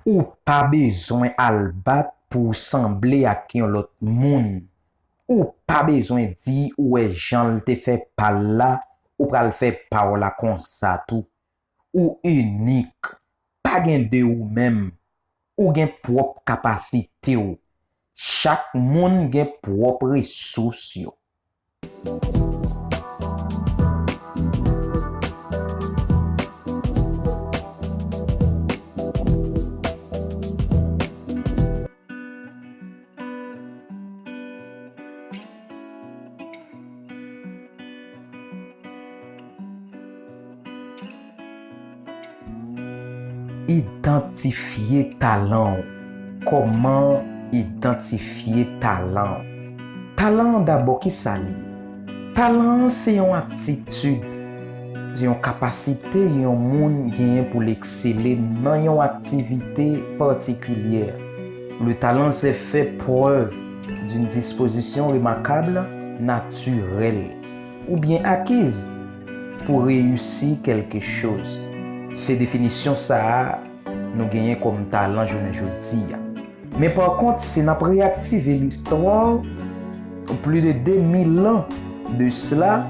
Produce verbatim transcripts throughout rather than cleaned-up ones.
Ou pa bezwen al bat pou w sanble ak yon lòt moun. Ou pa bezwen di ou wè jan l te fè pa l la, ou pral fè pa w la konsa tou. Ou inik. Pa gen de ou menm. Ou gen pwòp kapasite w. Chak moun gen pwòp resous yo. Idantifye talan w. Kòman idantifye talan w? Talan an dabò, ki sa li ye? Talan an se yon aptitid, se yon kapasite yon moun genyen pou l eksele nan yon aktivite patikilyè. Le talent, c'est faire preuve d'une disposition remarquable, naturelle, oubyen acquise pour réussir quelque chose. Se definisyon sa a nou genyen kòm talan jounen jodi a. Men pa kont, si n ap reyaktive listwa, plis de de mil an de sila,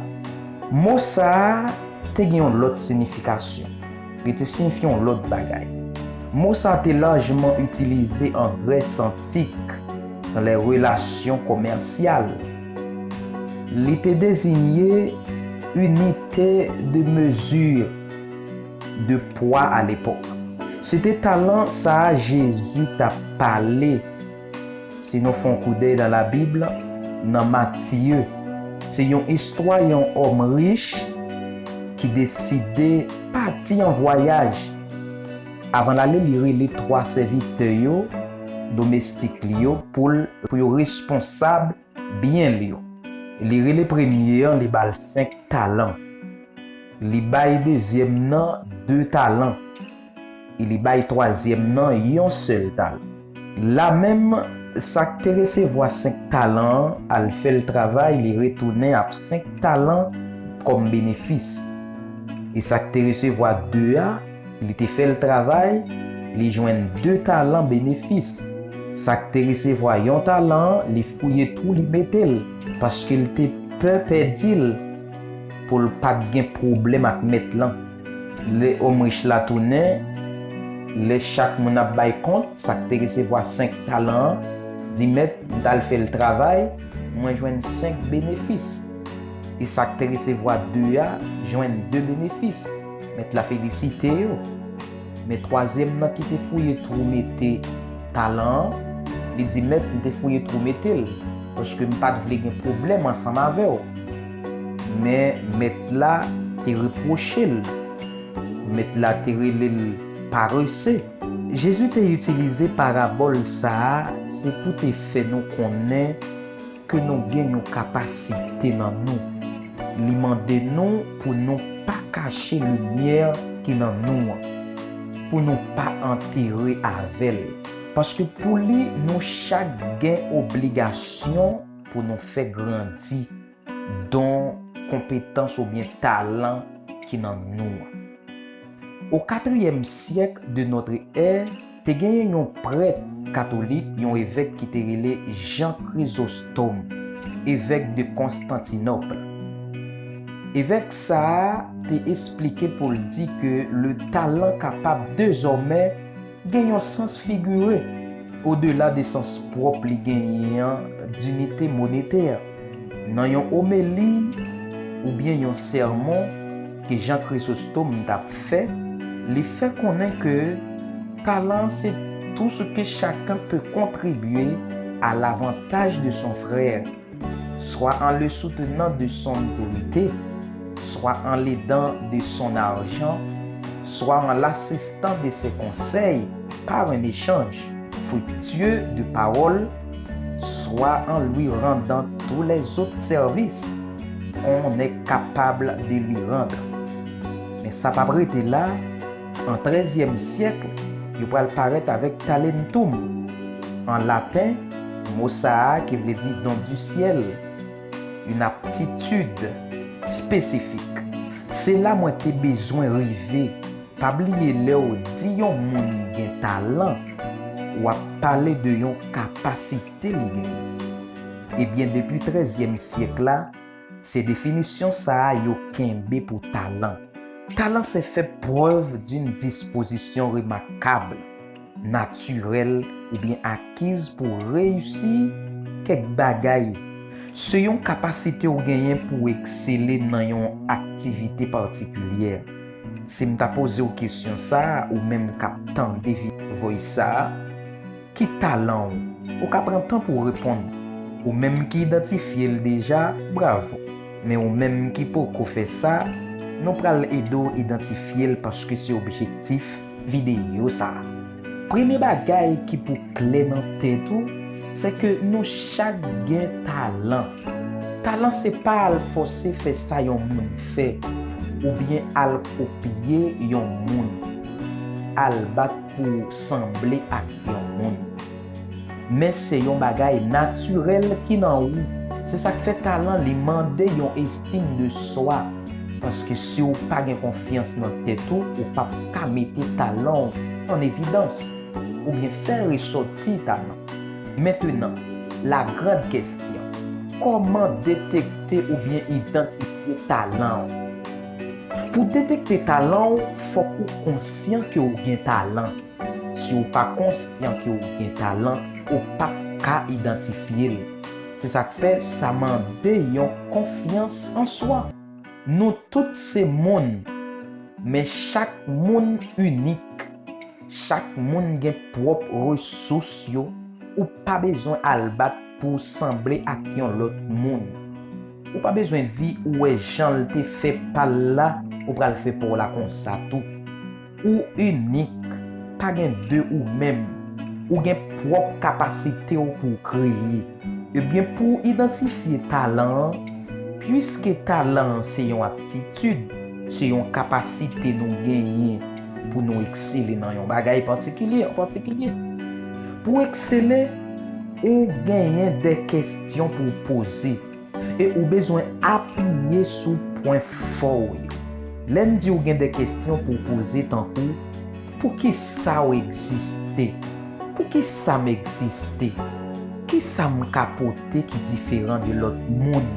mo sa a te gen yon lòt siyifikasyon. Li te siyifye yon lòt bagay. Mo sa a te lajman itilize an Grès antik nan lè relasyon kòmèsyal. Li te deziye inite de mezi, de pwa a lepòk. Se te talan sa a Jezi t ap pale. Si nou fè yon koudèy nan Labib, nan Matye, se yon istwa yon òm rich ki deside pati an vwayaj. Avan l ale, li rele twa sèvitè yo, domestik li yo, pou l, pou yo responsab byen l yo. Li rele premye an, li ba l senk talan. Li bay dezyèm nan de talan. E li bay twazyèm nan yon sèl talan. La menm, sa k te resevwa senk talan an al fè l travay, li retounen ak senk talan kòm benefis. E sa k te resevwa de a, li te fè l travay, li jwenn de talan benefis. Sa k te resevwa yon talan an, li fouye twou, li mete l, paske l te pè pèdi l, pou l pa t gen pwoblèm ak mèt lan. Lè òm rich la tounen, lè chak moun ap bay kont, sa k te resevwa senk talan an di, "Mèt, m t al fè l travay, mwen jwenn senk benefis." E sa k te resevwa de a jwenn de benefis. Mèt la felisite yo. Men twazyèm nan ki te fouye twou mete talan an, li di, "Mèt, m te fouye twou mete l, paske m pa t vle gen pwoblèm ansanm avè w." Men mèt la te repwoche l. Mèt la te rele l parese. Jezi te itilize parabòl sa a, se pou te fè nou konnen ke nou gen yon kapasite nan nou. Li mande nou pou nou pa kache limyè ki nan nou an, pou nou pa antere avè l. Paske pou li, nou chak gen obligasyon pou nou fè grandi don, konpetans oubyen talan ki nan nou an. O katriyèm syèk de notre ère, te genyen yon prèt katolik, yon evèk ki te rele Jean Chrysostome, evèk de Konstantinòp. Evèk sa a te esplike pou l di ke le talan kapab dezòmè gen yon sans figire, odela de sans pwòp li genyen an dinite monetè. Nan yon omeli oubyen yon sèmon ke Jean Chrysostome t ap fè, li fè konnen ke talan se tout ce que chacun peut contribuer à l'avantage de son frère, soit en le soutenant de son autorité, soit en l'aidant de son argent, soit en l'assistant de ses conseils par un échange fructueux de paroles, soit en lui rendant tous les autres services qu'on est capable de lui rendre. Men sa p ap rete la, an trèzyèm syèk, yo pral parèt avèk talentum. An laten, mo sa a ki vle di don du ciel, une aptitude spécifique. Se la mwen te bezwen rive, Pa bliye, lè w di yon moun gen talan, w ap pale de yon kapasite li genyen. Ebyen, depi trèzyèm syèk la, se definisyon sa a yo kenbe pou talan. Talent, c'est faire preuve d'une disposition remarquable, naturelle oubyen acquise pou reyisi kèk bagay. Se yon kapasite w genyen pou w eksele nan yon aktivite patikilyè. Si m ta poze w kesyon sa a, ou menm k ap tande vi-, voice sa a, ki talan w? Ou ka pran tan pou w reponn. Ou menm ki idantifye l deja, bravo. Men ou menm ki poko fè sa, nou pral ede w idantifye l paske se objektif videyo sa a. Premye bagay ki pou klè nan tèt ou, se ke nou chak gen talan. Talan se pa al fòse fè sa yon moun fè, oubyen al kopye yon moun, al bat pou w sanble ak yon moun. Men se yon bagay natirèl ki nan ou. Se sa k fè talan li mande yon estim de swa. Paske si w pa gen konfyans nan tèt ou, ou p ap ka mete talan w an evidans, oubyen fè resòti talan. Mentenan, la grande question, kòman detekte oubyen idantifye talan w? Pou detekte talan w, fòk ou konsyan ke w gen talan. Si w pa konsyan ke w gen talan, ou p ap ka idantifye l. Se sa k fè sa mande yon konfyans an swa. Nou tout se moun, men chak moun inik. Chak moun gen pwòp resous yo. Ou pa bezwen al bat pou w sanble ak yon lòt moun. Ou pa bezwen di ou wè jan l te fè pa l la, ou pral fè pa w la konsa tou. Ou inik, pa gen de ou menm. Ou gen pwòp kapasite w pou w kreye. Ebyen, pou w idantifye talan an, piske talan an se yon aptitid, se yon kapasite nou genyen pou nou eksele nan yon bagay patikilye, an patikilye. Pou w eksele, ou genyen de kesyon pou w poze e ou bezwen apiye sou pwen fò w yo. Lè n di w gen de kesyon pou w poze, tankou, poukisa w egziste? Poukisa m egziste? Kisa m ka pote ki diferan de lòt moun?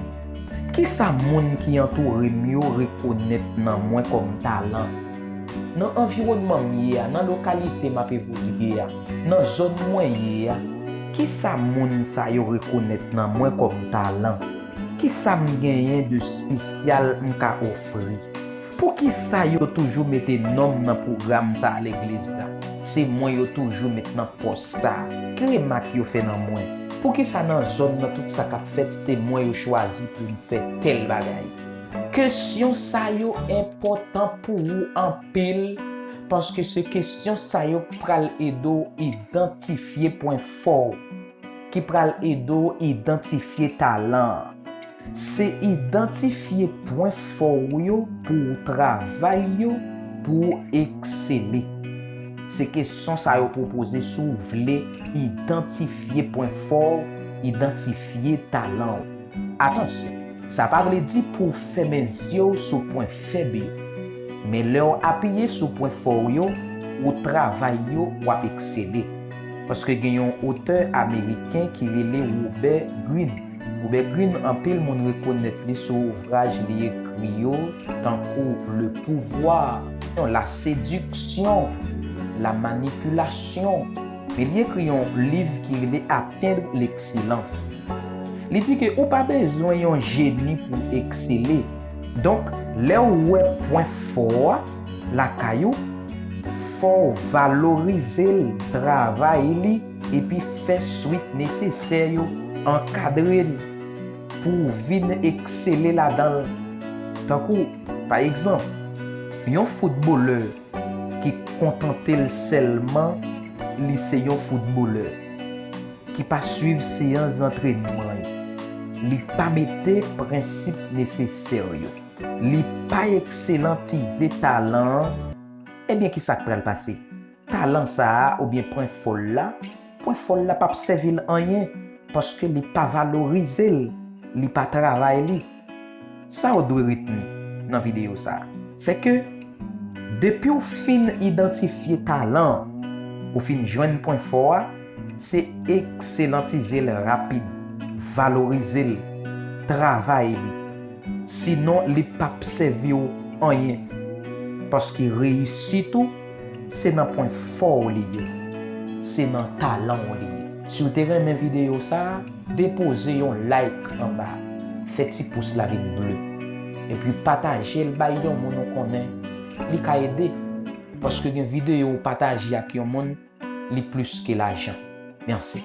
Kisa moun ki antoure m yo rekonèt nan mwen kòm talan? Nan anviwònman m ye a, nan lokalite m ap evolye a, nan zòn mwen ye a, kisa moun sa yo rekonèt nan mwen kòm talan? Kisa m genyen de espesyal m ka ofri? Poukisa yo toujou mete non m nan pwogram sa a legliz la? Se mwen yo toujou met nan pòs sa a. Ki remak yo fè nan mwen? Poukisa nan zòn nan tout sa k ap fèt, se mwen yo chwazi pou m fè tèl bagay? Kesyon sa yo enpòtan pou ou anpil, paske se kesyon sa yo pral ede w idantifye pwen fò w, ki pral ede w idantifye talan an. Se idantifye pwen fò w yo pou w travay yo, pou w eksele. Se kesyon sa yo pwopoze si w vle idantifye pwen fò w, idantifye talan w. Atansyon, sa pa vle di pou w fèmen zye w sou pwen fèb yo. Men lè w apiye sou pwen fò w yo, ou travay yo, w ap eksele. Paske gen yon otè ameriken ki rele Robert Greene. Robert Greene, anpil moun rekonèt li sou ouvraj li ekri yo, tankou Le Pouvoir, La Séduction, La Manipulation. Men li ekri yon liv ki rele Atteindre l'excellence. Li di ke ou pa bezwen yon jeni pou eksele. Donk, lè w wè pwen fò a lakay ou, fò w valorize l, travay li, epi fè swit nesesè yo, ankadre l pou w vin eksele ladan l. Tankou, pa egzanp, yon foutbolè ki kontante l sèlman li se yon foutbolè, ki pa swiv seyans antrènman yo, li pa mete prensip nesesè yo, li pa ekselantize talan an, ebyen, ki sa k pral pase? Talan sa a, oubyen pwen fò l la, pwen fò l la p ap sèvi l anyen, paske li pa valorize l, li pa travay li. Sa w dwe retni nan videyo sa a, se ke Depi w fin idantifye talan an, ou fin jwenn pwen fò a, se ekselantize l rapid, valorize l, travay li. Sinon, li p ap sèvi w anyen. Paske reyisit ou, se nan pwen fò w li ye. Se nan talan w li ye. Si w te renmen videyo sa a, depoze yon like anba. Fè ti pous la vin ble. Epi pataje l bay yon moun ou konnen li ka ede. Paske gen videyo ou pataje ak yon moun, li plis ke lajan. Mèsi.